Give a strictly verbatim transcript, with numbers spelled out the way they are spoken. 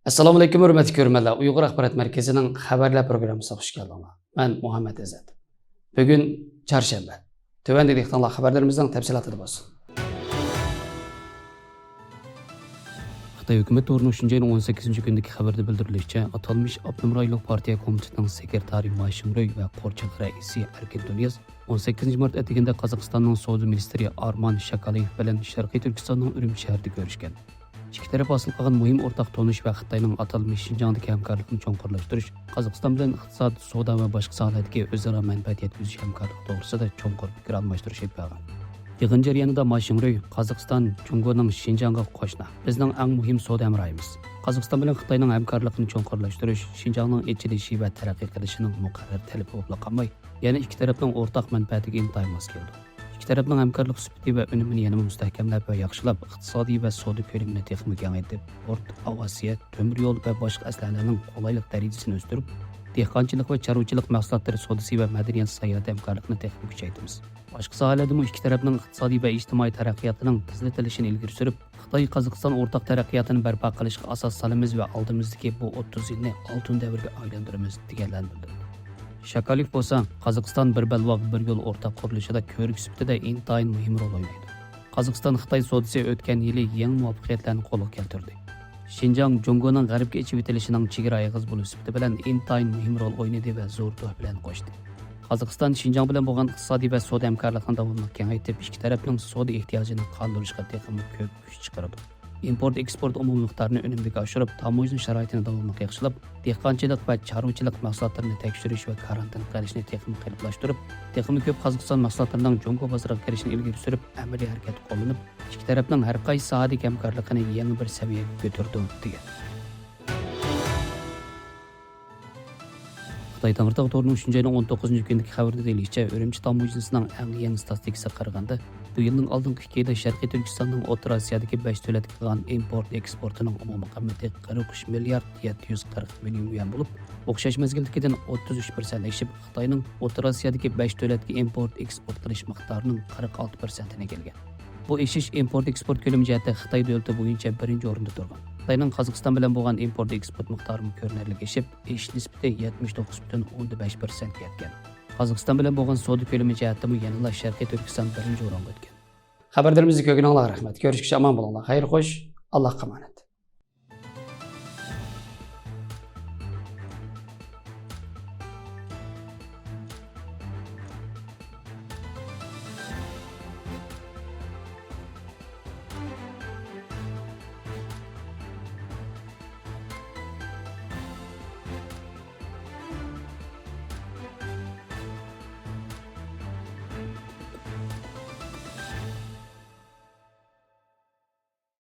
ئەسسالامۇئەلەيكۇم، ھۆرمەتلىك كۆرۈرمەنلەر. ئۇيغۇر ئاخبارات مەركىزىنىڭ خەۋەرلەر پروگراممىسىغا خۇش كەلدىڭلار. مەن مۇھەممەت ئىززەت. بۈگۈن چارشەنبە. تۆۋەندە دىققىتىڭلار خەۋەرلىرىمىزنىڭ تەپسىلاتىدا بولسۇن. خىتاي ھۆكۈمەت تورىنىڭ شىنجاڭنىڭ ئون سەككىزىنچى كۈنىدىكى خەۋىرىدە بىلدۈرۈلۈشىچە، ئاتالمىش ئاپتونوم رايونلۇق پارتىيە كومىتېتىنىڭ سېكرېتارى ما شىڭرۇي ۋە قورچاق رەئىسى ئەركىن تۇنىياز ئون سەككىزىنچى مارت ئەتىگەندە قازاقىستاننىڭ سودا مىنىستىرى ئارمان شاكالىيېف بىلەن شەرقىي تۈركىستاننىڭ ئۈرۈمچى شەھىرىدە كۆرۈشكەن. ئىككى تەرەپ ھاسىل قىلغان مۇھىم ئورتاق تونۇش ۋە خىتاينىڭ ئاتالمىش شىنجاڭدىكى ھەمكارلىقىنى چوڭقۇرلاشتۇرۇش، قازاقىستان بىلەن ئىقتىساد، سودا ۋە باشقا ساھەلەردىكى ئۆزئارا مەنپەئەت يەتكۈزۈش ھەمكارلىقى توغرىسىدا چوڭقۇر پىكىر ئالماشتۇرۇش ئېلىپ بارغان. يىغىن جەريانىدا ما شىڭرۇي قازاقىستان جۇڭگونىڭ شىنجاڭغا قوشنا، بىزنىڭ ئەڭ مۇھىم سودا ھەمراھىمىز. قازاقىستان بىلەن خىتاينىڭ ھەمكارلىقىنى چوڭقۇرلاشتۇرۇش شىنجاڭنىڭ ئېچىلىشى ۋە تەرەققىي قىلىشىنىڭ مۇقەررەر تەلىپى بولۇپلا قالماي، يەنە ئىككى تەرەپنىڭ ئورتاق مەنپەئەتىگە ئىنتايىن ماس كېلىدۇ. ئىككى تەرەپنىڭ ھەمكارلىق سۈپىتى ۋە ئۈنۈمىنى يەنىمۇ مۇستەھكەملەپ ۋە ياخشىلاپ، ئىقتىسادىي ۋە سودا كۆلىمىنى تېخىمۇ كېڭەيتىپ، ئورتا ئاسىيا، تۆمۈر يول ۋە باشقا ئەسلىھەلەرنىڭ قولايلىق دەرىجىسىنى ئۆستۈرۈپ، دېھقانچىلىق ۋە چارۋىچىلىق مەھسۇلاتلىرى سودىسى ۋە مەدەنىيەت ساياھەت ھەمكارلىقىنى تېخىمۇ كۈچەيتىمىز. باشقا ساھەلەردىمۇ ئىككى تەرەپنىڭ ئىقتىسادىي ۋە ئىجتىمائىي تەرەققىياتىنىڭ تېزلىتىلىشىنى ئىلگىرى سۈرۈپ، خىتاي قازاقىستان ئورتاق تەرەققىياتىنى بەرپا قىلىشقا ئاساس سالىمىز ۋە ئالدىمىزدىكى بۇ ئوتتۇز يىلنى ئالتۇن دەۋرگە ئايلاندۇرىمىز، دېگەنلەرنى بىلدۈردى. شاكالىيېف بولسا، قازاقىستان بىر بەلباغ، بىر يول ئورتاق قۇرۇلۇشىدا كۆۋرۈك سۈپىتىدە ئىنتايىن مۇھىم رول ئوينايدۇ. قازاقىستان خىتاي سودىسى ئۆتكەن يىلى يېڭى مۇۋەپپەقىيەتلەرنى قولغا كەلتۈردى. شىنجاڭ جۇڭگونىڭ غەربكە ئېچىۋېتىلىشىنىڭ چېگرا ئېغىزى بولۇش سۈپىتى بىلەن ئىنتايىن مۇھىم رول ئوينىدى ۋە زور تۆھپىلەرنى قوشتى. قازاقىستان شىنجاڭ بىلەن بولغان ئىقتىسادىي ۋە سودا ھەمكارلىقىنى داۋاملىق كېڭەيتىپ، ئىككى تەرەپنىڭ سودا ئېھتىياجىنى قاندۇرۇشقا تېخىمۇ كۆپ كۈچ چىقىرىدۇ. ئىمپورت ئېكسپورت ئومۇمىي مىقدارىنى ئۈنۈملۈك ئاشۇرۇپ، تاموژنا شارائىتىنى داۋاملىق ياخشىلاپ، دېھقانچىلىق ۋە چارۋىچىلىق مەھسۇلاتلىرىنى تەكشۈرۈش ۋە كارانتىن قىلىشنى تېخىمۇ قېلىپلاشتۇرۇپ، تېخىمۇ كۆپ قازاقىستان مەھسۇلاتلىرىنىڭ جۇڭگو بازىرىغا كىرىشىنى ئىلگىرى سۈرۈپ، ئەمەلىي ھەرىكەت قوللىنىپ، ئىككى تەرەپنىڭ ھەر قايسى ساھەدىكى ھەمكارلىقىنى يېڭى بىر سەۋىيەگە كۆتۈرىدۇ، دېگەن. خىتاي تەڭرىتاغ تورىنىڭ شىنجاڭنىڭ ئون توققۇزىنچى كۈنىدىكى خەۋىرىدە دېيىلىشىچە، ئۈرۈمچى تاموژنىسىنىڭ ئەڭ يېڭى ستاتىستىكىسىغا قارىغاندا، بۇ يىلنىڭ ئالدىنقى ئىككى ئايدا شەرقىي تۈركىستاننىڭ ئوتتۇرا ئاسىيادىكى بەش دۆلەتكە قىلغان ئىمپورت ئېكسپورتىنىڭ ئومۇمىي قىممىتى قىرىق ئۈچ مىليارد يەتتە يۈز قىرىق مىليون يۈەن بولۇپ، ئوخشاش مەزگىلدىكىدىن ئوتتۇز ئۈچ پىرسەنت ئېشىپ، خىتاينىڭ ئوتتۇرا ئاسىيادىكى بەش دۆلەتكە ئىمپورت ئېكسپورت قىلىش مىقدارىنىڭ قىرىق ئالتە پىرسەنتىنى ئىگىلىگەن. بۇ ئېشىش ئىمپورت ئېكسپورت كۆلىمى جەھەتتە خىتاي دۆلىتى بويىچە بىرىنچى ئورۇندا تۇرغان. خىتاينىڭ قازاقىستان بىلەن بولغان ئىمپورت ئېكسپورت مىقدارىمۇ كۆرۈنەرلىك ئېشىپ، ئېشىش نىسبىتى يەتمىش توققۇز پۈتۈن ئوندىن بەش پىرسەنتكە يەتكەن. قازاقىستان بىلەن بولغان سودا كۆلىمى جەھەتتىمۇ يەنىلا شەرقىي تۈركىستان بىرىنچى ئورۇنغا ئۆتكەن. خەۋەرلىرىمىزنى كۆرگىنىڭلارغا رەھمەت. كۆرۈشكىچە ئامان بولۇڭلار. خەير خوش. ئاللاھقا ئامانەت.